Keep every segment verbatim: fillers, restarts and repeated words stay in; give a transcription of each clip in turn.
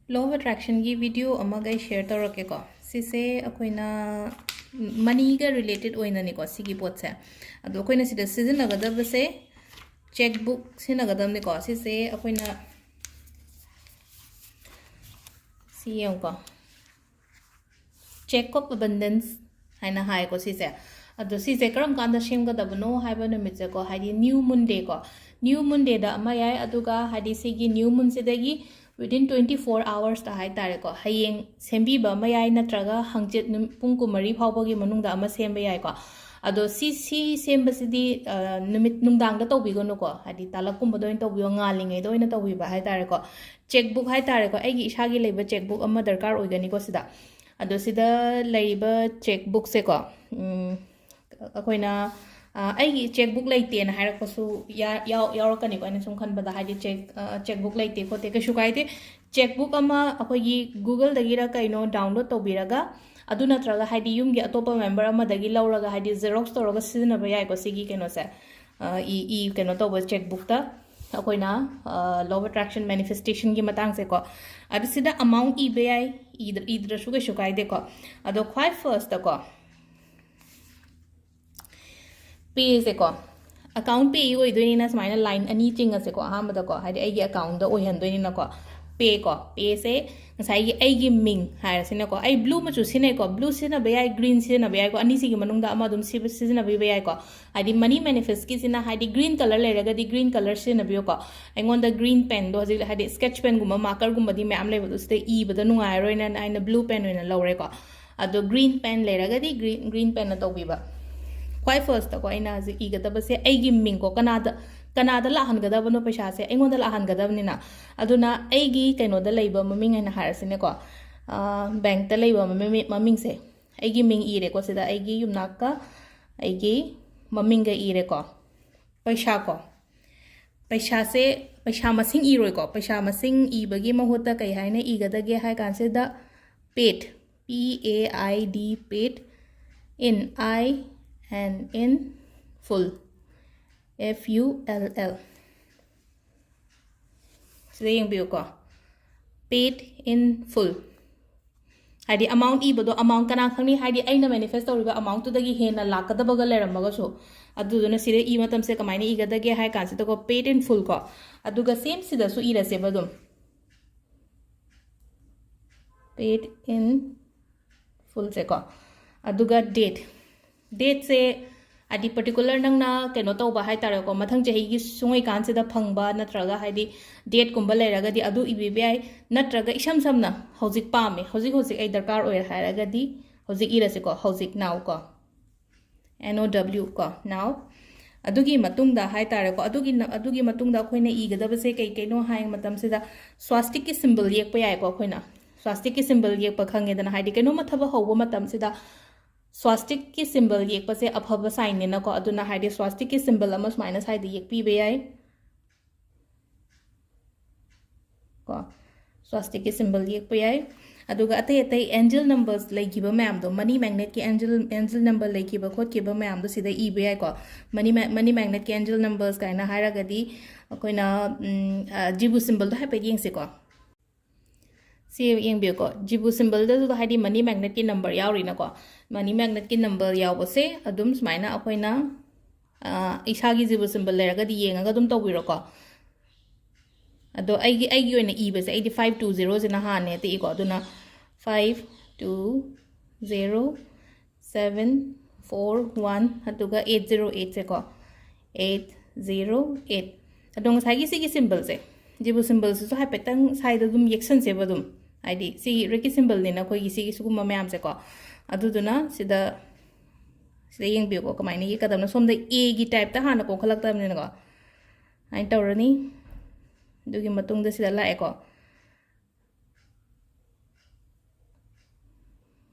Law of Attractionꯒꯤ video ꯑꯃꯒ ꯑꯩ share ꯇꯧꯔꯛꯀꯦꯀꯣ꯫ ꯁꯤꯁꯦ ꯑꯩꯈꯣꯏꯅ moneyꯒ related ꯑꯣꯏꯅꯅꯤꯀꯣ ꯁꯤꯒꯤ ꯄꯣꯠꯁꯦ꯫ ꯑꯗꯣ ꯑꯩꯈꯣꯏꯅ ꯁꯤꯗ ꯁꯤꯖꯤꯟꯅꯒꯗꯕꯁꯦ cheque book ꯁꯤꯖꯤꯟꯅꯒꯗꯕꯅꯤꯀꯣ꯫ ꯁꯤꯁꯦ ꯑꯩꯈꯣꯏꯅ ꯁꯤ ꯌꯦꯡꯉꯨꯀꯣ, Cheque of Abundance ꯍꯥꯏꯅ ꯍꯥꯏꯀꯣ ꯁꯤꯁꯦ꯫ ꯑꯗꯣ ꯁꯤꯁꯦ ꯀꯔꯝ ꯀꯥꯟꯗ ꯁꯦꯝꯒꯗꯕꯅꯣ ꯍꯥꯏꯕ ꯅꯨꯃꯤꯠꯁꯦꯀꯣ, ꯍꯥꯏꯗꯤ new moon day ꯀꯣ, new moon dayꯗ ꯑꯃ ꯌꯥꯏ, ꯑꯗꯨꯒ ꯍꯥꯏꯗꯤ ꯁꯤꯒꯤ new moonꯁꯤꯗꯒꯤ within twenty four hoursꯇ ꯍꯥꯏ ꯇꯥꯔꯦꯀꯣ, ꯍꯌꯦꯡ ꯁꯦꯝꯕꯤꯕ ꯑꯃ ꯌꯥꯏ, ꯅꯠꯇ꯭ꯔꯒ ꯍꯪꯆꯤꯠ ꯅꯨꯝ-, ꯄꯨꯡ ꯀꯨꯟꯃꯔꯤ ꯐꯥꯎꯕꯒꯤ ꯃꯅꯨꯡꯗ ꯑꯃ ꯁꯦꯝꯕ ꯌꯥꯏꯀꯣ꯫ ꯑꯗꯣ ꯁꯤ, ꯁꯤ ꯁꯦꯝꯕꯁꯤꯗꯤ, ꯑ, ꯅꯨꯃꯤꯠ ꯅꯨꯡꯗꯥꯡꯗ ꯇꯧꯕꯤꯒꯅꯨꯀꯣ, ꯍꯥꯏꯗꯤ ꯇꯥꯂꯛꯀꯨꯝꯕꯗ ꯑꯣꯏꯅ ꯇꯧꯕꯤꯌꯣ, ꯉꯥꯜꯂꯤꯉꯩꯗ ꯑꯣꯏꯅ ꯇꯧꯕꯤꯕ ꯍꯥꯏ ꯇꯥꯔꯦꯀꯣ꯫ Cheque book ꯍꯥꯏ ꯇꯥꯔꯦꯀꯣ, ꯑꯩꯒꯤ ꯏꯁꯥꯒꯤ ꯂꯩꯕ cheque book ꯑꯃ ꯗꯔꯀꯥꯔ ꯑꯣꯏꯒꯅꯤꯀꯣ ꯁꯤꯗ꯫ ꯑꯗꯣ ꯁꯤꯗ ꯂꯩꯔꯤꯕ cheque bookꯁꯦꯀꯣ, ꯎꯝ, ꯑꯩꯈꯣꯏꯅ, ꯑ, ꯑꯩꯒꯤ cheque book ꯂꯩꯇꯦꯅ ꯍꯥꯏꯔꯛꯄꯁꯨ ꯌꯥ-, ꯌꯥꯎ-, ꯌꯥꯎꯔꯛꯀꯅꯤꯀꯣ꯫ ꯑꯩꯅ ꯁꯨꯝ ꯈꯟꯕꯗ, ꯍꯥꯏꯗꯤ cheque, ꯑ, cheque book ꯂꯩꯇꯦ ꯈꯣꯠꯇꯦ, ꯀꯩꯁꯨ ꯀꯥꯏꯗꯦ꯫ Cheque book ꯑꯃ ꯑꯩꯈꯣꯏꯒꯤ Googleꯗꯒꯤꯔ ꯀꯩꯅꯣ download ꯇꯧꯕꯤꯔꯒ, ꯑꯗꯨ ꯅꯠꯇ꯭ꯔꯒ ꯍꯥꯏꯗꯤ ꯌꯨꯝꯒꯤ ꯑꯇꯣꯞꯄ member ꯑꯃꯗꯒꯤ ꯂꯧꯔꯒ ꯍꯥꯏꯗꯤ xerox ꯇꯧꯔꯒ ꯁꯤꯖꯤꯟꯅꯕ ꯌꯥꯏꯀꯣ ꯁꯤꯒꯤ ꯀꯩꯅꯣꯁꯦ꯫ ꯑ, ꯏ, ꯏ ꯀꯩꯅꯣ ꯇꯧꯕ cheque bookꯇ ꯑꯩꯈꯣꯏꯅ, ꯑ, law of attraction manifestationꯒꯤ ꯃꯇꯥꯡꯁꯦꯀꯣ꯫ ꯑꯗꯨ ꯁꯤꯗ amount ꯏꯕ ꯌꯥꯏ, ꯏꯗ-, ꯏꯗ꯭ꯔꯁꯨ ꯀꯩꯁꯨ ꯀꯥꯏꯗꯦꯀꯣ꯫ ꯑꯗꯣ ꯈ꯭ꯋꯥꯏ firstꯇꯀꯣ, payꯁꯦꯀꯣ, account pay ꯑꯣꯏꯗꯣꯏꯅꯤꯅ ꯁꯨꯃꯥꯏꯅ line ꯑꯅꯤ ꯆꯤꯡꯉꯁꯦꯀꯣ꯫ ꯑꯍꯥꯟꯕꯗꯀꯣ, ꯍꯥꯏꯗꯤ ꯑꯩꯒꯤ accountꯗ ꯑꯣꯏꯍꯟꯗꯣꯏꯅꯤꯅꯀꯣ, pay ꯀꯣ, payꯁꯦ ꯉꯁꯥꯏꯒꯤ ꯑꯩꯒꯤ ꯃꯤꯡ ꯍꯥꯏꯔꯁꯤꯅꯀꯣ, ꯑꯩ blue ꯃꯆꯨ ꯁꯤꯖꯤꯟꯅꯩꯀꯣ, blue ꯁꯤꯖꯤꯟꯅꯕ ꯌꯥꯏ, green ꯁꯤꯖꯤꯟꯅꯕ ꯌꯥꯏꯀꯣ, ꯑꯅꯤꯁꯤꯒꯤ ꯃꯅꯨꯡꯗ ꯑꯃ ꯑꯗꯨꯝ ꯁꯤ-, ꯁꯤꯖꯤꯟꯅꯕꯤꯕ ꯌꯥꯏꯀꯣ꯫ ꯍꯥꯏꯗꯤ money manifestꯀꯤꯁꯤꯅ ꯍꯥꯏꯗꯤ green colour ꯂꯩꯔꯒꯗꯤ green colour ꯁꯤꯖꯤꯟꯅꯕꯤꯌꯨꯀꯣ꯫ ꯑꯩꯉꯣꯟꯗ green penꯗꯣ ꯍꯧꯖꯤꯛ ꯍꯥꯏꯗꯤ sketch penꯒꯨꯝꯕ markerꯒꯨꯝꯕꯗꯤ ꯃꯌꯥꯝ ꯂꯩꯕꯗꯣ ꯁꯤꯗ ꯏꯕꯗ ꯅꯨꯡꯉꯥꯏꯔꯣꯏꯅ ꯑꯩꯅ blue pen ꯑꯣꯏꯅ ꯂꯧꯔꯦꯀꯣ꯫ ꯑꯗꯣ green pen ꯂꯩꯔꯒꯗꯤ green, green penꯅ ꯇꯧꯕꯤꯕ꯫ ꯈ꯭ꯋꯥꯏ firstꯇꯀꯣ ꯑꯩꯅ ꯍꯧꯖꯤꯛ ꯏꯒꯗꯕꯁꯦ ꯑꯩꯒꯤ ꯃꯤꯡꯀꯣ, ꯀꯅꯥꯗ, ꯀꯅꯥꯗ ꯂꯥꯛꯍꯟꯒꯗꯕꯅꯣ ꯄꯩꯁꯥꯁꯦ? ꯑꯩꯉꯣꯟꯗ ꯂꯥꯛꯍꯟꯒꯗꯕꯅꯤꯅ꯫ ꯑꯗꯨꯅ ꯑꯩꯒꯤ ꯀꯩꯅꯣꯗ ꯂꯩꯕ ꯃꯃꯤꯡ ꯍꯥꯏꯅ ꯍꯥꯏꯔꯁꯤꯅꯦꯀꯣ, ꯑ, bankꯇ ꯂꯩꯕ ꯃꯃꯤ-, ꯃꯃꯤꯡꯁꯦ, ꯑꯩꯒꯤ ꯃꯤꯡ ꯏꯔꯦꯀꯣ ꯁꯤꯗ, ꯑꯩꯒꯤ ꯌꯨꯝꯅꯥꯛꯀ ꯑꯩꯒꯤ ꯃꯃꯤꯡꯒ ꯏꯔꯦꯀꯣ꯫ ꯄꯩꯁꯥꯀꯣ, ꯄꯩꯁꯥꯁꯦ, ꯄꯩꯁꯥ ꯃꯁꯤꯡ ꯏꯔꯣꯏꯀꯣ꯫ ꯄꯩꯁꯥ ꯃꯁꯤꯡ ꯏꯕꯒꯤ ꯃꯍꯨꯠꯇ ꯀꯩ ꯍꯥꯏꯅ ꯏꯒꯗꯒꯦ ꯍꯥꯏ ꯀꯥꯟꯁꯤꯗ, paid, P A I D, paid, in, I, and in, full, F U L L꯫ ꯁꯤꯗ ꯌꯦꯡꯕꯤꯌꯨꯀꯣ꯫ Paid in full. ꯍꯥꯏꯗꯤ ꯑꯦꯃꯥꯎꯟ ꯏꯕꯗꯣ ꯑꯦꯃꯥꯎꯟ ꯀꯅꯥ ꯈꯪꯅꯤ? ꯍꯥꯏꯗꯤ ꯑꯩꯅ ꯃꯦꯅꯤꯐꯦꯁ ꯇꯧꯔꯤꯕ ꯑꯦꯃꯥꯎꯟꯇꯨꯗꯒꯤ ꯍꯦꯟꯅ ꯂꯥꯛꯀꯗꯕꯒ ꯂꯩꯔꯝꯃꯒꯁꯨ꯫ ꯑꯗꯨꯗꯨꯅ ꯁꯤꯗ ꯏ ꯃꯇꯝꯁꯦ ꯀꯃꯥꯏꯅ ꯏꯒꯗꯒꯦ ꯍꯥꯏ ꯀꯥꯟꯁꯤꯗꯀꯣ, paid in full ꯀꯣ꯫ ꯑꯗꯨꯒ ꯁꯦꯝ ꯁꯤꯗꯁꯨ ꯏꯔꯁꯦꯕ ꯑꯗꯨꯝ, paid in fullꯁꯦꯀꯣ꯫ ꯑꯗꯨꯒ date, dateꯁꯦ ꯍꯥꯏꯗꯤ ꯄꯔꯇꯤꯀꯨꯂꯔ ꯅꯪꯅ ꯀꯩꯅꯣ ꯇꯧꯕ ꯍꯥꯏ ꯇꯥꯔꯦꯀꯣ, ꯃꯊꯪ ꯆꯍꯤꯒꯤ ꯁꯨꯡꯉꯩꯀꯥꯟꯁꯤꯗ ꯐꯪꯕ ꯅꯠꯇ꯭ꯔꯒ ꯍꯥꯏꯗꯤ ꯗꯦꯠꯀꯨꯝꯕ ꯂꯩꯔꯒꯗꯤ ꯑꯗꯨ ꯏꯕꯤꯕ ꯌꯥꯏ꯫ ꯅꯠꯇ꯭ꯔꯒ ꯏꯁꯝ ꯁꯝꯅ ꯍꯧꯖꯤꯛ ꯄꯥꯝꯃꯦ, ꯍꯧꯖꯤꯛ ꯍꯧꯖꯤꯛ ꯑꯩ ꯗꯔꯀꯥꯔ ꯑꯣꯏꯔꯦ ꯍꯥꯏꯔꯒꯗꯤ ꯍꯧꯖꯤꯛ ꯏꯔꯁꯤꯀꯣ, ꯍꯧꯖꯤꯛ, now ꯀꯣ, N O W ꯀꯣ, now꯫ ꯑꯗꯨꯒꯤ ꯃꯇꯨꯡꯗ ꯍꯥꯏ ꯇꯥꯔꯦꯀꯣ, ꯑꯗꯨꯒꯤ ꯅ-, ꯑꯗꯨꯒꯤ ꯃꯇꯨꯡꯗ ꯑꯩꯈꯣꯏꯅ ꯏꯒꯗꯕꯁꯦ ꯀꯩ ꯀꯩꯅꯣ ꯍꯥꯏ ꯃꯇꯝꯁꯤꯗ, ꯁ꯭ꯋꯥꯁꯇꯤꯛꯀꯤ ꯁꯤꯝꯕꯜ ꯌꯦꯛꯄ ꯌꯥꯏꯀꯣ꯫ ꯑꯩꯈꯣꯏꯅ ꯁ꯭ꯋꯥꯁꯇꯤꯛꯀꯤ ꯁꯤꯝꯕꯜ ꯌꯦꯛꯄ ꯈꯪꯉꯦꯗꯅ, ꯍꯥꯏꯗꯤ ꯀꯩꯅꯣꯝꯃ ꯊꯕꯛ ꯍꯧꯕ ꯃꯇꯝꯁꯤꯗ ꯁ꯭ꯋꯥꯁꯇꯤꯛꯀꯤ ꯁꯤꯝꯕꯜ ꯌꯦꯛꯄꯁꯦ ꯑꯐꯕ ꯁꯥꯏꯟꯅꯤꯅꯀꯣ꯫ ꯑꯗꯨꯅ ꯍꯥꯏꯗꯤ ꯁ꯭ꯋꯥꯁꯇꯤꯛꯀꯤ ꯁꯤꯝꯕꯜ ꯑꯃ ꯁꯨꯃꯥꯏꯅ ꯁ꯭ꯋꯥꯏꯗ ꯌꯦꯛꯄꯤꯕ ꯌꯥꯏ ꯀꯣ꯫ ꯁ꯭ꯋꯥꯁꯇꯤꯛꯀꯤ ꯁꯤꯝꯕꯜ ꯌꯦꯛꯄ ꯌꯥꯏ꯫ ꯑꯗꯨꯒ ꯑꯇꯩ ꯑꯇꯩ ꯑꯦꯟꯖꯦꯜ ꯅꯝꯕꯔꯁ ꯂꯩꯈꯤꯕ ꯃꯌꯥꯝꯗꯣ, ꯃꯅꯤ ꯃꯦꯒꯅꯦꯠꯀꯤ ꯑꯦꯟꯖꯦꯜ, ꯑꯦꯟꯖꯦꯜ ꯅꯝꯕꯔ ꯂꯩꯈꯤꯕ ꯈꯣꯠꯈꯤꯕ ꯃꯌꯥꯝꯗꯣ ꯁꯤꯗ ꯏꯕ ꯌꯥꯏꯀꯣ꯫ ꯃꯅꯤ ꯃꯦ-, ꯃꯅꯤ ꯃꯦꯒꯅꯦꯠꯀꯤ ꯑꯦꯟꯖꯦꯜ ꯅꯝꯕꯔꯁ ꯀꯥꯏꯅ ꯍꯥꯏꯔꯒꯗꯤ ꯑꯩꯈꯣꯏꯅ, ꯎꯝ, ꯑ, ꯖꯤꯕꯨ ꯁꯤꯝꯕꯜꯗꯣ ꯍꯥꯏꯐꯦꯠ ꯌꯦꯡꯁꯤꯀꯣ꯫ ꯁꯤ ꯌꯦꯡꯕꯤꯌꯨꯀꯣ, ꯖꯤꯕꯨ ꯁꯤꯝꯕꯜꯗꯁꯨ ꯍꯥꯏꯗꯤ ꯃꯅꯤ ꯃꯦꯒꯅꯦꯠꯀꯤ ꯅꯝꯕꯔ ꯌꯥꯎꯔꯤꯅꯀꯣ꯫ ꯃꯅꯤ ꯃꯦꯒꯅꯦꯠꯀꯤ ꯅꯝꯕꯔ ꯌꯥꯎꯕꯁꯦ ꯑꯗꯨꯝ ꯁꯨꯃꯥꯏꯅ ꯑꯩꯈꯣꯏꯅ, ꯑ, ꯏꯁꯥꯒꯤ ꯖꯤꯕꯨ ꯁꯤꯝꯕꯜ ꯂꯩꯔꯒꯗꯤ ꯌꯦꯡꯉꯒ ꯑꯗꯨꯝ ꯇꯧꯕꯤꯔꯣꯀꯣ꯫ ꯑꯗꯣ ꯑꯩꯒꯤ, ꯑꯩꯒꯤ ꯑꯣꯏꯅ ꯏꯕꯁꯦ ꯑꯩꯗꯤ five two zeroꯁꯤꯅ ꯍꯥꯟꯅ ꯍꯦꯛꯇ ꯏꯀꯣ꯫ ꯑꯗꯨꯅ five two zero seven four one, ꯑꯗꯨꯒ eight zero eightꯁꯦꯀꯣ, eight zero eight꯫ ꯑꯗꯣ ꯉꯁꯥꯏꯒꯤ ꯁꯤꯒꯤ ꯁꯤꯝꯕꯜꯁꯦ, ꯖꯤꯕꯨ ꯁꯤꯝꯕꯜꯁꯤꯁꯨ ꯍꯥꯏꯐꯦꯠꯇꯪ ꯁꯥꯏꯗ ꯑꯗꯨꯝ ꯌꯦꯛꯁꯟꯁꯦꯕ ꯑꯗꯨꯝ, ꯍꯥꯏꯗꯤ ꯁꯤꯒꯤ ꯔꯦꯛꯀꯤ ꯁꯤꯝꯕꯜꯅꯤꯅ ꯑꯩꯈꯣꯏꯒꯤ ꯁꯤꯒꯤ ꯁꯤꯒꯨꯝꯕ ꯃꯌꯥꯝꯁꯦꯀꯣ꯫ ꯑꯗꯨꯗꯨꯅ ꯁꯤꯗ, ꯁꯤꯗ ꯌꯦꯡꯕꯤꯌꯨꯀꯣ, ꯀꯃꯥꯏꯅ ꯌꯦꯛꯀꯗꯕꯅꯣ꯫ ꯁꯣꯝꯗ Aꯒꯤ ꯇꯥꯏꯞꯇ ꯍꯥꯟꯅ ꯀꯣꯟꯈꯠꯂꯛꯇꯕꯅꯤꯅꯀꯣ, ꯁꯨꯃꯥꯏꯅ ꯇꯧꯔꯅꯤ꯫ ꯑꯗꯨꯒꯤ ꯃꯇꯨꯡꯗ ꯁꯤꯗ ꯂꯥꯛꯑꯦꯀꯣ꯫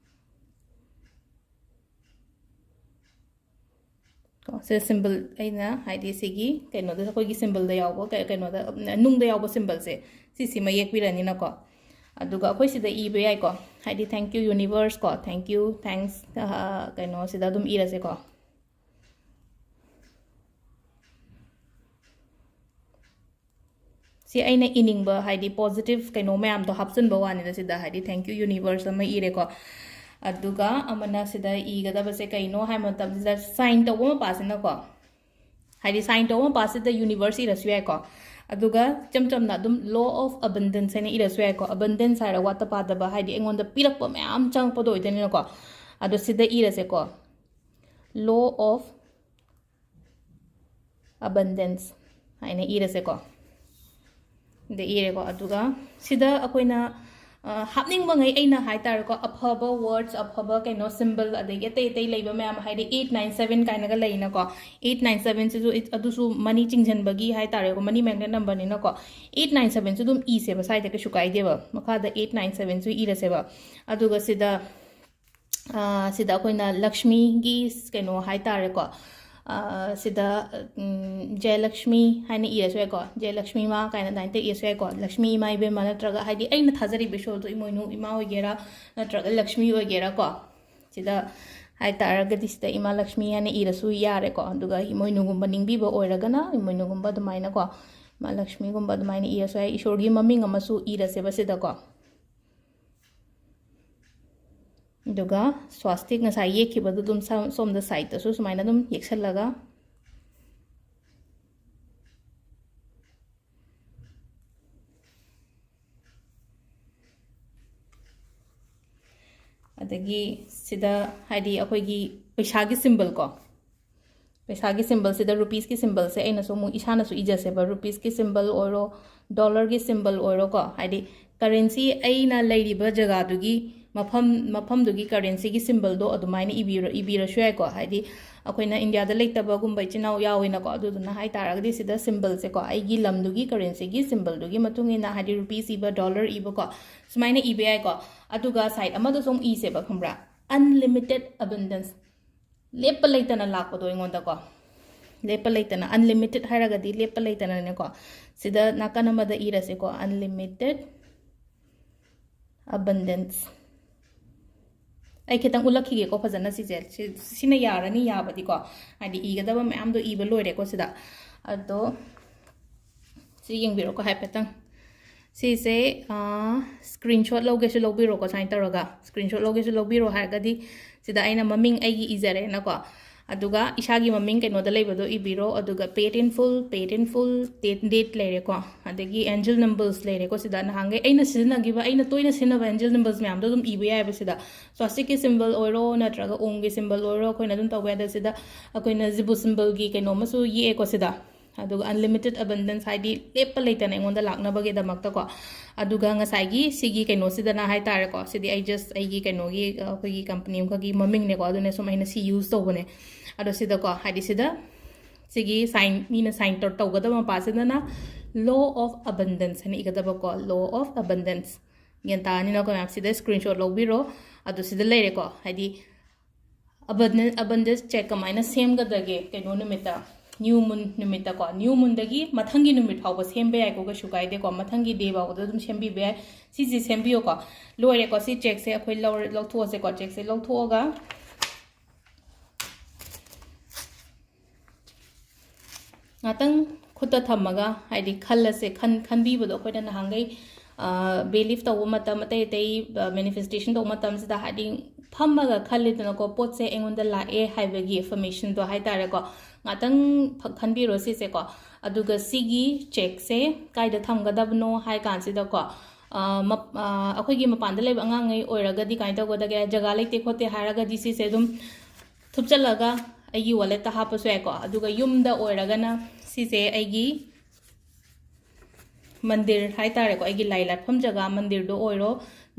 ꯀꯣ, ꯁꯤ ꯁꯤꯝꯕꯜ ꯑꯩꯅ ꯍꯥꯏꯗꯤ ꯁꯤꯒꯤ ꯀꯩꯅꯣꯗ, ꯑꯩꯈꯣꯏꯒꯤ ꯁꯤꯝꯕꯜꯗ ꯌꯥꯎꯕ ꯀꯩ-, ꯀꯩꯅꯣꯗ, ꯎꯝ, ꯅꯨꯡꯗ ꯌꯥꯎꯕ ꯁꯤꯝꯕꯜꯁꯦ ꯁꯤꯁꯤꯃ ꯌꯦꯛꯄꯤꯔꯅꯤꯅꯀꯣ꯫ ꯑꯗꯨꯒ ꯑꯩꯈꯣꯏ ꯁꯤꯗ ꯏꯕ ꯌꯥꯏꯀꯣ, ꯍꯥꯏꯗꯤ "Thank you universe" ꯀꯣ, "Thank you, thanks", ꯑ, ꯀꯩꯅꯣꯁꯤꯗ ꯑꯗꯨꯝ ꯏꯔꯁꯦꯀꯣ꯫ ꯁꯤ ꯑꯩꯅ ꯏꯅꯤꯡꯕ, ꯍꯥꯏꯗꯤ positive ꯀꯩꯅꯣ ꯃꯌꯥꯝꯗꯣ ꯍꯥꯞꯆꯤꯟꯕ ꯋꯥꯅꯤꯗ꯫ ꯁꯤꯗ ꯍꯥꯏꯗꯤ "Thank you universe" ꯑꯃ ꯏꯔꯦꯀꯣ꯫ ꯑꯗꯨꯒ ꯑꯃꯅ ꯁꯤꯗ ꯏꯒꯗꯕꯁꯦ ꯀꯩꯅꯣ ꯍꯥꯏꯕ ꯃꯇꯝꯁꯤꯗ, sign ꯇꯧꯕ ꯃꯄꯥꯁꯤꯅꯀꯣ, ꯍꯥꯏꯗꯤ sign ꯇꯧꯕ ꯃꯄꯥꯁꯤꯗ universe ꯏꯔꯁꯨ ꯌꯥꯏꯀꯣ꯫ ꯑꯗꯨꯒ ꯏꯆꯝ ꯆꯝꯅ ꯑꯗꯨꯝ "Law of abundance" ꯍꯥꯏꯅ ꯏꯔꯁꯨ ꯌꯥꯏꯀꯣ꯫ Abundance ꯍꯥꯏꯔ ꯋꯥꯠꯇ ꯄꯥꯗꯕ, ꯍꯥꯏꯗꯤ ꯑꯩꯉꯣꯟꯗ ꯄꯤꯔꯛꯄ ꯃꯌꯥꯝ ꯆꯪꯉꯛꯄꯗꯣ ꯑꯣꯏꯗꯣꯏꯅꯤꯅꯀꯣ꯫ ꯑꯗꯣ ꯁꯤꯗ ꯏꯔꯁꯦꯀꯣ, "Law of abundance" ꯍꯥꯏꯅ ꯏꯔꯁꯦꯀꯣ꯫ ꯁꯤꯗ ꯏꯔꯦꯀꯣ꯫ ꯑꯗꯨꯒ ꯁꯤꯗ ꯑꯩꯈꯣꯏꯅ, ꯑ, ꯍꯥꯞꯅꯤꯡꯕꯉꯩ, ꯑꯩꯅ ꯍꯥꯏ ꯇꯥꯔꯦꯀꯣ, ꯑꯐꯕ words, ꯑꯐꯕ ꯀꯩꯅꯣ symbol, ꯑꯗꯒꯤ ꯑꯇꯩ ꯑꯇꯩ ꯂꯩꯕ ꯃꯌꯥꯝ, ꯍꯥꯏꯗꯤ eight nine seven ꯀꯥꯏꯅꯒ ꯂꯩꯅꯀꯣ꯫ Eight nine seven ꯁꯤꯁꯨ, ꯑꯗꯨꯁꯨ money ꯆꯤꯡꯁꯤꯟꯕꯒꯤ ꯍꯥꯏ ꯇꯥꯔꯦꯀꯣ, money magnet number ꯅꯤꯅꯀꯣ꯫ Eight nine seven ꯁꯨ ꯑꯗꯨꯝ ꯏꯁꯦꯕ, ꯁ꯭ꯋꯥꯏꯗ ꯀꯩꯁꯨ ꯀꯥꯏꯗꯦꯕ꯫ ꯃꯈꯥꯗ eight nine seven ꯁꯨ ꯏꯔꯁꯦꯕ꯫ ꯑꯗꯨꯒ ꯁꯤꯗ, ꯑ, ꯁꯤꯗ ꯑꯩꯈꯣꯏꯅ ꯂꯛꯁꯃꯤꯒꯤ ꯀꯩꯅꯣ ꯍꯥꯏ ꯇꯥꯔꯦꯀꯣ꯫ ꯑ, ꯁꯤꯗ, ꯎꯝ, "ꯖꯌꯂꯛꯁꯃꯤ" ꯍꯥꯏꯅ ꯏꯔꯁꯨ ꯌꯥꯏꯀꯣ꯫ "ꯖꯌꯂꯛꯁꯃꯤ ꯃꯥ" ꯀꯥꯏꯅ ꯑꯗꯨꯃꯥꯏꯅ ꯏꯔꯁꯨ ꯌꯥꯏꯀꯣ꯫ "ꯂꯛꯁꯃꯤ ꯏꯃꯥ ꯏꯕꯦꯝꯃ", ꯅꯠꯇ꯭ꯔꯒ ꯍꯥꯏꯗꯤ ꯑꯩꯅ ꯊꯥꯖꯔꯤꯕ ꯏꯁꯣꯔꯗꯣ ꯏꯃꯣꯏꯅꯨ ꯏꯃꯥ ꯑꯣꯏꯒꯦꯔꯥ, ꯅꯠꯇ꯭ꯔꯒ ꯂꯛꯁꯃꯤ ꯑꯣꯏꯒꯦꯔꯥꯀꯣ꯫ ꯁꯤꯗ ꯍꯥꯏ ꯇꯥꯔꯒꯗꯤ ꯁꯤꯗ "ꯏꯃꯥ ꯂꯛꯁꯃꯤ" ꯍꯥꯏꯅ ꯏꯔꯁꯨ ꯌꯥꯔꯦꯀꯣ꯫ ꯑꯗꯨꯒ ꯏꯃꯣꯏꯅꯨꯒꯨꯝꯕ ꯅꯤꯡꯕꯤꯕ ꯑꯣꯏꯔꯒꯅ ꯏꯃꯣꯏꯅꯨꯒꯨꯝꯕ ꯑꯗꯨꯃꯥꯏꯅꯀꯣ, "ꯏꯃꯥ ꯂꯛꯁꯃꯤꯒꯨꯝꯕ" ꯑꯗꯨꯃꯥꯏꯅ ꯏꯔꯁꯨ ꯌꯥꯏ꯫ ꯏꯁꯣꯔꯒꯤ ꯃꯃꯤꯡ ꯑꯃꯁꯨ ꯏꯔꯁꯦꯕ ꯁꯤꯗꯀꯣ꯫ ꯑꯗꯨꯒ swastik ꯉꯁꯥꯏ ꯌꯦꯛꯈꯤꯕꯗꯨ ꯑꯗꯨꯝ ꯁ-, ꯁꯣꯝꯗ side ꯇꯁꯨ ꯁꯨꯃꯥꯏꯅ ꯑꯗꯨꯝ ꯌꯦꯛꯁꯜꯂꯒ, ꯑꯗꯒꯤ ꯁꯤꯗ ꯍꯥꯏꯗꯤ ꯑꯩꯈꯣꯏꯒꯤ ꯄꯩꯁꯥꯒꯤ symbol ꯀꯣ, ꯄꯩꯁꯥꯒꯤ symbol ꯁꯤꯗ rupees ꯀꯤ symbol ꯁꯦ ꯑꯩꯅꯁꯨ ꯑꯃꯨꯛ ꯏꯁꯥꯅꯁꯨ ꯏꯖꯁꯦꯕ꯫ Rupees ꯀꯤ symbol ꯑꯣꯏꯔꯣ, dollar ꯒꯤ symbol ꯑꯣꯏꯔꯣꯀꯣ, ꯍꯥꯏꯗꯤ currency ꯑꯩꯅ ꯂꯩꯔꯤꯕ ꯖꯒꯥꯗꯨꯒꯤ ꯃꯐꯝ, ꯃꯐꯝꯗꯨꯒꯤ currency ꯒꯤ symbol ꯗꯣ ꯑꯗꯨꯃꯥꯏꯅ ꯏꯕꯤꯔ-, ꯏꯕꯤꯔꯁꯨ ꯌꯥꯏꯀꯣ꯫ ꯍꯥꯏꯗꯤ ꯑꯩꯈꯣꯏꯅ ꯏꯟꯗꯤꯌꯥꯗ ꯂꯩꯇꯕꯒꯨꯝꯕ ꯏꯆꯤꯟ ꯏꯅꯥꯎ ꯌꯥꯎꯋꯤꯅꯀꯣ, ꯑꯗꯨꯗꯨꯅ ꯍꯥꯏ ꯇꯥꯔꯒꯗꯤ ꯁꯤꯗ symbol ꯁꯦꯀꯣ, ꯑꯩꯒꯤ ꯂꯝꯗꯨꯒꯤ currency ꯒꯤ symbol ꯗꯨꯒꯤ ꯃꯇꯨꯡ ꯏꯟꯅ, ꯍꯥꯏꯗꯤ rupees ꯏꯕ, dollar ꯏꯕꯀꯣ, ꯁꯨꯃꯥꯏꯅ ꯏꯕ ꯌꯥꯏꯀꯣ꯫ ꯑꯗꯨꯒ side ꯑꯃꯗꯁꯨ ꯑꯃꯨꯛ ꯏꯁꯦꯕ, ꯈꯪꯕ꯭ꯔꯥ? Unlimited abundance꯫ ꯂꯦꯞꯄ ꯂꯩꯇꯅ ꯂꯥꯛꯄꯗꯣ ꯑꯩꯉꯣꯟꯗꯀꯣ꯫ ꯂꯦꯞꯄ ꯂꯩꯇꯅ, unlimited ꯍꯥꯏꯔꯒꯗꯤ ꯂꯦꯞꯄ ꯂꯩꯇꯅꯅꯦꯀꯣ꯫ ꯁꯤꯗ ꯅꯥꯀꯟ ꯑꯃꯗ ꯏꯔꯁꯦꯀꯣ, unlimited abundance꯫ ꯑꯩ ꯈꯤꯇꯪ ꯎꯠꯂꯛꯈꯤꯒꯦꯀꯣ ꯐꯖꯅ ꯁꯤꯁꯦ꯫ ꯁꯤ-, ꯁꯤꯅ ꯌꯥꯔꯅꯤ, ꯌꯥꯕꯗꯤꯀꯣ꯫ ꯍꯥꯏꯗꯤ ꯏꯒꯗꯕ ꯃꯌꯥꯝꯗꯣ ꯏꯕ ꯂꯣꯏꯔꯦꯀꯣ ꯁꯤꯗ꯫ ꯑꯗꯣ ꯁꯤ ꯌꯦꯡꯕꯤꯔꯣꯀꯣ ꯍꯥꯏꯐꯦꯠꯇꯪ꯫ ꯁꯤꯁꯦ ꯁ꯭ꯀ꯭ꯔꯤꯟ ꯁꯣꯠ ꯂꯧꯒꯦꯁꯨ ꯂꯧꯕꯤꯔꯣꯀꯣ꯫ ꯁꯨꯃꯥꯏꯅ ꯇꯧꯔꯒ ꯁ꯭ꯀ꯭ꯔꯤꯟ ꯁꯣꯠ ꯂꯧꯒꯦꯁꯨ ꯂꯧꯕꯤꯔꯣ ꯍꯥꯏꯔꯒꯗꯤ, ꯁꯤꯗ ꯑꯩꯅ ꯃꯃꯤꯡ ꯑꯩꯒꯤ ꯏꯖꯔꯦꯅꯀꯣ꯫ ꯑꯗꯨꯒ ꯏꯁꯥꯒꯤ ꯃꯃꯤꯡ ꯀꯩꯅꯣꯗ ꯂꯩꯕꯗꯣ ꯏꯕꯤꯔꯣ꯫ ꯑꯗꯨꯒ paid in full, paid in full, date, date ꯂꯩꯔꯦꯀꯣ꯫ ꯑꯗꯒꯤ angel numbers ꯂꯩꯔꯦꯀꯣ꯫ ꯁꯤꯗ ꯅꯍꯥꯟꯈꯩ ꯑꯩꯅ ꯁꯤꯖꯤꯟꯅꯈꯤꯕ, ꯑꯩꯅ ꯇꯣꯏꯅ ꯁꯤꯖꯤꯟꯅꯕ angel numbers ꯃꯌꯥꯝꯗꯣ ꯑꯗꯨꯝ ꯏꯕ ꯌꯥꯏꯑꯕ ꯁꯤꯗ꯫ Swastikꯒꯤ symbol ꯑꯣꯏꯔꯣ, ꯅꯠꯇ꯭ꯔꯒ Omꯒꯤ symbol ꯑꯣꯏꯔꯣ, ꯑꯩꯈꯣꯏꯅ ꯑꯗꯨꯝ ꯇꯧꯕ ꯌꯥꯏ꯫ ꯑꯗ ꯁꯤꯗ ꯑꯩꯈꯣꯏꯅ ꯖꯤꯕꯨ symbolꯒꯤ ꯀꯩꯅꯣ ꯑꯃꯁꯨ ꯌꯦꯛꯑꯦꯀꯣ ꯁꯤꯗ꯫ ꯑꯗꯨꯒ unlimited abundance, ꯍꯥꯏꯗꯤ ꯂꯦꯞꯄ ꯂꯩꯇꯅ ꯑꯩꯉꯣꯟꯗ ꯂꯥꯛꯅꯕꯒꯤꯗꯃꯛꯇꯀꯣ꯫ ꯑꯗꯨꯒ ꯉꯁꯥꯏꯒꯤ ꯁꯤꯒꯤ ꯀꯩꯅꯣꯁꯤꯗꯅ ꯍꯥꯏꯇꯥꯔꯦꯀꯣ, ꯁꯤꯗꯤ ꯑꯩ just ꯑꯩꯒꯤ ꯀꯩꯅꯣꯒꯤ, ꯑ, ꯑꯩꯈꯣꯏꯒꯤ ꯀꯝꯄꯅꯤ ꯑꯃꯈꯛꯀꯤ ꯃꯃꯤꯡꯅꯦꯀꯣ, ꯑꯗꯨꯅ ꯁꯨꯝ ꯑꯩꯅ ꯁꯤ use ꯇꯧꯕꯅꯦ꯫ ꯑꯗꯣ ꯁꯤꯗꯀꯣ, ꯍꯥꯏꯗꯤ ꯁꯤꯗ ꯁꯤꯒꯤ sign, ꯃꯤꯅ sign ꯇꯧ-, ꯇꯧꯒꯗꯕ ꯃꯄꯥꯁꯤꯗꯅ Law of Abundance ꯍꯥꯏꯅ ꯏꯒꯗꯕꯀꯣ, Law of Abundance꯫ ꯒ꯭ꯌꯥꯟ ꯇꯥꯔꯅꯤꯅꯀꯣ ꯃꯌꯥꯝ? ꯁꯤꯗ ꯁ꯭ꯀ꯭ꯔꯤꯟ ꯁꯣꯠ ꯂꯧꯕꯤꯔꯣ꯫ ꯑꯗꯨ ꯁꯤꯗ ꯂꯩꯔꯦꯀꯣ, ꯍꯥꯏꯗꯤ ꯑꯕꯟꯗꯦꯟꯁ ꯆꯦꯛ ꯀꯃꯥꯏꯅ ꯁꯦꯝꯒꯗꯒꯦ? ꯀꯩꯅꯣ ꯅꯨꯃꯤꯠꯇ, ꯅ꯭ꯌꯨ ꯃꯨꯟ ꯅꯨꯃꯤꯠꯇꯀꯣ, ꯅ꯭ꯌꯨ ꯃꯨꯟꯗꯒꯤ ꯃꯊꯪꯒꯤ ꯅꯨꯃꯤꯠ ꯐꯥꯎꯕ ꯁꯦꯝꯕ ꯌꯥꯏꯀꯣ, ꯀꯩꯁꯨ ꯀꯥꯏꯗꯦꯀꯣ, ꯃꯊꯪꯒꯤ ꯗꯦ ꯐꯥꯎꯕꯗ ꯑꯗꯨꯝ ꯁꯦꯝꯕꯤꯕ ꯌꯥꯏ꯫ ꯁꯤꯁꯦ ꯁꯦꯝꯕꯤꯌꯣꯀꯣ꯫ ꯂꯣꯏꯔꯦꯀꯣ, ꯁꯤ ꯆꯦꯛꯁꯦ ꯑꯩꯈꯣꯏ ꯂꯧꯔ-, ꯂꯧꯊꯣꯛꯑꯁꯦꯀꯣ꯫ ꯆꯦꯛꯁꯦ ꯂꯧꯊꯣꯛꯑꯒ ꯉꯥꯛꯇꯪ ꯈꯨꯠꯇ ꯊꯝꯃꯒ, ꯍꯥꯏꯗꯤ ꯈꯜꯂꯁꯦ, ꯈꯟ-, ꯈꯟꯕꯤꯕꯗꯣ ꯑꯩꯈꯣꯏꯅ ꯅꯍꯥꯟꯈꯩ, ꯑ, believe ꯇꯧꯕ ꯃꯇꯝ, ꯑꯇꯩ ꯑꯇꯩ, ꯑ, manifestation ꯇꯧꯕ ꯃꯇꯝꯁꯤꯗ, ꯍꯥꯏꯗꯤ ꯐꯝꯃꯒ ꯈꯜꯂꯤꯗꯅꯀꯣ, ꯄꯣꯠꯁꯦ ꯑꯩꯉꯣꯟꯗ ꯂꯥꯛꯑꯦ ꯍꯥꯏꯕꯒꯤ affirmationꯗꯣ ꯍꯥꯏꯇꯥꯔꯦꯀꯣ꯫ ꯉꯥꯛꯇꯪ ꯐ-, ꯈꯟꯕꯤꯔꯣ ꯁꯤꯁꯦꯀꯣ꯫ ꯑꯗꯨꯒ ꯁꯤꯒꯤ ꯆꯦꯛꯁꯦ ꯀꯥꯏꯗ ꯊꯝꯒꯗꯕꯅꯣ ꯍꯥꯏ ꯀꯥꯟꯁꯤꯗꯀꯣ, ꯑ, ꯃꯞ-, ꯑ, ꯑꯩꯈꯣꯏꯒꯤ ꯃꯄꯥꯟꯗ ꯂꯩꯕ ꯑꯉꯥꯡꯉꯩ ꯑꯣꯏꯔꯒꯗꯤ ꯀꯃꯥꯏꯅ ꯇꯧꯒꯗꯒꯦ? ꯖꯒꯥ ꯂꯩꯇꯦ ꯈꯣꯠꯇꯦ ꯍꯥꯏꯔꯒꯗꯤ ꯁꯤꯁꯦ ꯑꯗꯨꯝ ꯊꯨꯞꯆꯜꯂꯒ ꯑꯩꯒꯤ walletꯇ ꯍꯥꯞꯄꯁꯨ ꯌꯥꯏꯀꯣ꯫ ꯑꯗꯨꯒ ꯌꯨꯝꯗ ꯑꯣꯏꯔꯒꯅ ꯁꯤꯁꯦ ꯑꯩꯒꯤ ꯃꯟꯗꯤꯔ ꯍꯥꯏꯇꯥꯔꯦꯀꯣ, ꯑꯩꯒꯤ ꯂꯥꯏ ꯂꯥꯠꯐꯝ ꯖꯒꯥ, ꯃꯟꯗꯤꯔꯗꯣ ꯑꯣꯏꯔꯣ,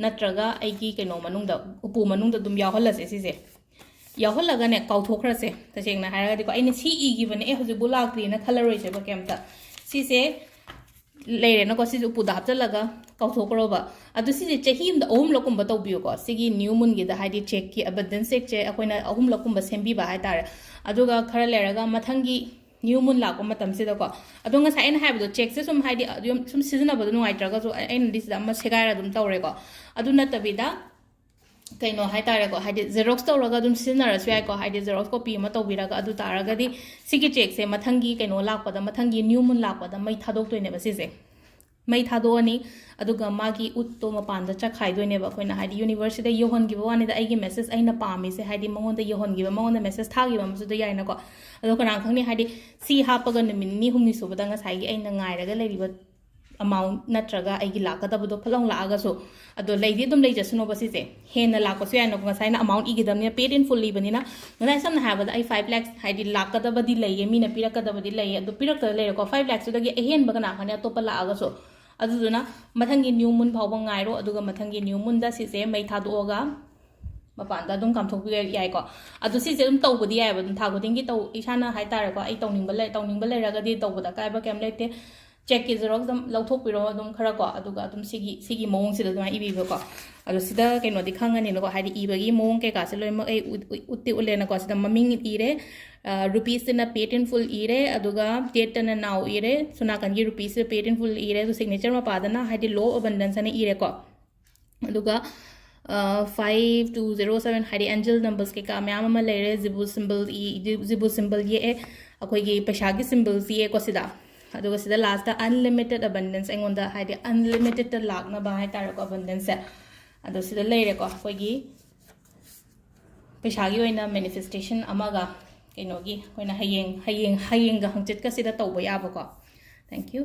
ꯅꯠꯇ꯭ꯔꯒ ꯑꯩꯒꯤ ꯀꯩꯅꯣ ꯃꯅꯨꯡꯗ, ꯎꯄꯨ ꯃꯅꯨꯡꯗ ꯑꯗꯨꯝ ꯌꯥꯎꯍꯜꯂꯁꯦ ꯁꯤꯁꯦ꯫ ꯌꯥꯎꯍꯜꯂꯒꯅꯦ, ꯀꯥꯎꯊꯣꯛꯈ꯭ꯔꯁꯦ꯫ ꯇꯁꯦꯡꯅ ꯍꯥꯏꯔꯒꯗꯤꯀꯣ, ꯑꯩꯅ ꯁꯤ ꯏꯈꯤꯕꯅꯦ, ꯑꯦ, ꯍꯧꯖꯤꯛꯐꯥꯎ ꯂꯥꯛꯇ꯭ꯔꯤꯅ ꯈꯜꯂꯔꯣꯏꯁꯦꯕ ꯀꯩꯝꯇ꯫ ꯁꯤꯁꯦ ꯂꯩꯔꯦꯅꯀꯣ, ꯁꯤꯁꯦ ꯎꯄꯨꯗ ꯍꯥꯞꯆꯜꯂꯒ ꯀꯥꯎꯊꯣꯛꯈ꯭ꯔꯣꯕ꯫ ꯑꯗꯨ ꯁꯤꯁꯦ ꯆꯍꯤ ꯑꯃꯗ ꯑꯍꯨꯝꯂꯛꯀꯨꯝꯕ ꯇꯧꯕꯤꯌꯨꯀꯣ, ꯁꯤꯒꯤ ꯅ꯭ꯌꯨ ꯃꯨꯟꯒꯤꯗ, ꯍꯥꯏꯗꯤ ꯆꯦꯛꯀꯤ, ꯑꯕꯟꯗꯦꯟꯁ ꯆꯦꯛꯁꯦ ꯑꯩꯈꯣꯏꯅ ꯑꯍꯨꯝꯂꯛꯀꯨꯝꯕ ꯁꯦꯝꯕꯤꯕ ꯍꯥꯏꯇꯥꯔꯦ꯫ ꯑꯗꯨꯒ ꯈꯔ ꯂꯩꯔꯒ ꯃꯊꯪꯒꯤ ꯅ꯭ꯌꯨ ꯃꯨꯟ ꯂꯥꯛꯄ ꯃꯇꯝꯁꯤꯗꯀꯣ, ꯑꯗꯣ ꯉꯁꯥꯏ ꯑꯩꯅ ꯍꯥꯏꯕꯗꯣ, ꯆꯦꯛꯁꯦ ꯁꯨꯝ, ꯍꯥꯏꯗꯤ, ꯑꯗꯨꯝ ꯁꯨꯝ ꯁꯤꯖꯤꯟꯅꯕꯗꯣ ꯅꯨꯡꯉꯥꯏꯇ꯭ꯔꯒꯁꯨ, ꯑꯩ-, ꯑꯩꯅꯗꯤ ꯁꯤꯗ ꯑꯃ ꯁꯦꯒꯥꯏꯔ ꯑꯗꯨꯝ ꯇꯧꯔꯦꯀꯣ꯫ ꯑꯗꯨ ꯅꯠꯇꯕꯤꯗ, ꯀꯩꯅꯣ ꯍꯥꯏꯇꯥꯔꯦꯀꯣ, ꯍꯥꯏꯗꯤ ꯖꯦꯔꯣꯛꯁ ꯇꯧꯔꯒ ꯑꯗꯨꯝ ꯁꯤꯖꯤꯟꯅꯔꯁꯨ ꯌꯥꯏꯀꯣ, ꯍꯥꯏꯗꯤ ꯖꯦꯔꯣꯛꯁ ꯀꯣꯄꯤ ꯑꯃ ꯇꯧꯕꯤꯔꯒ꯫ ꯑꯗꯨ ꯇꯥꯔꯒꯗꯤ ꯁꯤꯒꯤ ꯆꯦꯛꯁꯦ ꯃꯊꯪꯒꯤ ꯀꯩꯅꯣ ꯂꯥꯛꯄꯗ, ꯃꯊꯪꯒꯤ ꯅ꯭ꯌꯨ ꯃꯨꯟ ꯂꯥꯛꯄꯗ ꯃꯩ ꯊꯥꯗꯣꯛꯇꯣꯏꯅꯦꯕ ꯁꯤꯁꯦ꯫ ꯃꯩ ꯊꯥꯗꯣꯛꯑꯅꯤ, ꯑꯗꯨꯒ ꯃꯥꯒꯤ ꯎꯠꯇꯣ ꯃꯄꯥꯟꯗ ꯆꯠꯈꯥꯏꯗꯣꯏꯅꯦꯕ꯫ ꯑꯩꯈꯣꯏꯅ ꯍꯥꯏꯗꯤ ꯌꯨꯅꯤꯚꯔꯁꯁꯤꯗ ꯌꯧꯍꯟꯈꯤꯕ ꯋꯥꯅꯤꯗ, ꯑꯩꯒꯤ ꯃꯦꯁꯦꯖ ꯑꯩꯅ ꯄꯥꯝꯃꯤꯁꯦ, ꯍꯥꯏꯗꯤ ꯃꯉꯣꯟꯗ ꯌꯧꯍꯟꯈꯤꯕ, ꯃꯉꯣꯟꯗ ꯃꯦꯁꯦꯖ ꯊꯥꯈꯤꯕ ꯑꯃꯁꯨ ꯑꯗꯨ ꯌꯥꯏꯅꯀꯣ꯫ ꯑꯗꯣ ꯀꯅꯥ ꯈꯪꯅꯤ, ꯍꯥꯏꯗꯤ ꯁꯤ ꯍꯥꯞꯄꯒ ꯅꯨꯃꯤꯠ ꯅꯤꯅꯤ ꯍꯨꯝꯅꯤ ꯁꯨꯕꯗ ꯉꯁꯥꯏꯒꯤ ꯑꯩꯅ ꯉꯥꯏꯔꯒ ꯂꯩꯔꯤꯕ ꯑꯃꯥꯎꯟ ꯅꯠꯇ꯭ꯔꯒ ꯑꯩꯒꯤ ꯂꯥꯛꯀꯗꯕꯗꯣ ꯐꯠ ꯂꯥꯎ ꯂꯥꯛꯑꯒꯁꯨ, ꯑꯗꯣ ꯂꯩꯗꯤ ꯑꯗꯨꯝ ꯂꯩꯖꯁꯅꯣꯕ ꯁꯤꯁꯦ꯫ ꯍꯦꯟꯅ ꯂꯥꯛꯄꯁꯨ ꯌꯥꯏꯅꯀꯣ, ꯉꯁꯥꯏꯅ ꯑꯃꯥꯎꯟ ꯏꯒꯗꯕꯅꯤꯅ, paid in full ꯏꯕꯅꯤꯅ꯫ ꯉꯁꯥꯏ ꯁꯝꯅ ꯍꯥꯏꯔꯕꯗ ꯑꯩ five lakhs ꯍꯥꯏꯗꯤ ꯂꯥꯛꯀꯗꯕꯗꯤ ꯂꯩꯌꯦ, ꯃꯤꯅ ꯄꯤꯔꯛꯀꯗꯕꯗꯤ ꯂꯩꯌꯦ, ꯑꯗꯨ ꯄꯤꯔꯛꯇ ꯂꯩꯔꯦꯀꯣ꯫ Five lakhsꯇꯨꯗꯒꯤ ꯑꯍꯦꯟꯕ ꯀꯅꯥ ꯈꯪꯅꯤ ꯑꯇꯣꯞꯄ ꯂꯥꯛꯑꯒꯁꯨ꯫ ꯑꯗꯨꯗꯨꯅ ꯃꯊꯪꯒꯤ ꯅ꯭ꯌꯨ ꯃꯨꯟ ꯐꯥꯎꯕ ꯉꯥꯏꯔꯣ, ꯑꯗꯨꯒ ꯃꯊꯪꯒꯤ ꯅ꯭ꯌꯨ ꯃꯨꯟꯗ ꯁꯤꯁꯦ ꯃꯩ ꯊꯥꯗꯣꯛꯑꯒ ꯃꯄꯥꯟꯗ ꯑꯗꯨꯝ ꯀꯥꯝꯊꯣꯛꯄꯤꯕ ꯌꯥꯏꯀꯣ꯫ ꯑꯗꯣ ꯁꯤꯁꯦ ꯑꯗꯨꯝ ꯇꯧꯕꯗꯤ ꯌꯥꯏꯑꯕ, ꯑꯗꯨꯝ ꯊꯥ ꯈꯨꯗꯤꯡꯒꯤ ꯇꯧ, ꯏꯁꯥꯅ ꯍꯥꯏꯇꯥꯔꯦꯀꯣ, ꯑꯩ ꯇꯧꯅꯤꯡꯕ ꯂꯩ, ꯇꯧꯅꯤꯡꯕ ꯂꯩꯔꯒꯗꯤ ꯇꯧꯕꯗ ꯑꯀꯥꯏꯕ ꯀꯩꯝ ꯂꯩꯇꯦ꯫ ꯆꯦꯛꯀꯤ ꯖꯦꯔꯣꯛꯁ ꯑꯗꯨꯝ ꯂꯧꯊꯣꯛꯄꯤꯔꯣ ꯑꯗꯨꯝ ꯈꯔ ꯀꯣ, ꯑꯗꯨꯒ ꯑꯗꯨꯝ ꯁꯤꯒꯤ, ꯁꯤꯒꯤ ꯃꯑꯣꯡꯁꯤꯗ ꯑꯗꯨꯃꯥꯏꯅ ꯏꯕꯤꯕꯀꯣ꯫ ꯑꯗꯣ ꯁꯤꯗ ꯀꯩꯅꯣꯗꯤ ꯈꯪꯉꯅꯤꯅꯀꯣ, ꯍꯥꯏꯗꯤ ꯏꯕꯒꯤ ꯃꯑꯣꯡ ꯀꯩꯀꯥꯁꯦ ꯂꯣꯏꯅꯃꯛ ꯑꯩ ꯎꯠ-, ꯎꯠ-, ꯎꯠꯇꯤ ꯎꯠꯂꯦꯅꯀꯣ꯫ ꯁꯤꯗ ꯃꯃꯤꯡ ꯏꯔꯦ, ꯔꯨꯄꯤꯁꯁꯤꯅ paid in full ꯏꯔꯦ, ꯑꯗꯨꯒ ꯗꯦꯠꯇꯅ now ꯏꯔꯦ, ꯁꯣꯝ ꯅꯥꯀꯟꯒꯤ ꯔꯨꯄꯤꯁꯁꯤꯗ paid in full ꯏꯔꯦ, ꯑꯗꯨ signature ꯃꯄꯥꯗꯅ ꯍꯥꯏꯗꯤ law of abundance ꯍꯥꯏꯅ ꯏꯔꯦꯀꯣ꯫ ꯑꯗꯨꯒ five two zero seven ꯍꯥꯏꯗꯤ angel numbers ꯀꯩꯀꯥ ꯃꯌꯥꯝ ꯑꯃ ꯂꯩꯔꯦ꯫ ꯖꯤꯕꯨ symbol ꯏ-, ꯖꯤꯕꯨ symbol ꯌꯦꯛꯑꯦ, ꯑꯩꯈꯣꯏꯒꯤ ꯄꯩꯁꯥꯒꯤ symbols ꯌꯦꯛꯑꯦꯀꯣ ꯁꯤꯗ꯫ ꯑꯗꯨꯒ ꯁꯤꯗ lastꯇ unlimited abundance, ꯑꯩꯉꯣꯟꯗ ꯍꯥꯏꯗꯤ unlimitedꯇ ꯂꯥꯛꯅꯕ ꯍꯥꯏꯇꯥꯔꯦꯀꯣ, abundanceꯁꯦ꯫ ꯑꯗꯣ ꯁꯤꯗ ꯂꯩꯔꯦꯀꯣ ꯑꯩꯈꯣꯏꯒꯤ ꯄꯩꯁꯥꯒꯤ ꯑꯣꯏꯅ manifestation ꯑꯃꯒ ꯀꯩꯅꯣꯒꯤ ꯑꯩꯈꯣꯏꯅ ꯍꯌꯦꯡ, ꯍꯌꯦꯡ, ꯍꯌꯦꯡꯒ ꯍꯪꯆꯤꯠꯀꯁꯤꯗ ꯇꯧꯕ ꯌꯥꯕꯀꯣ꯫ Thank you꯫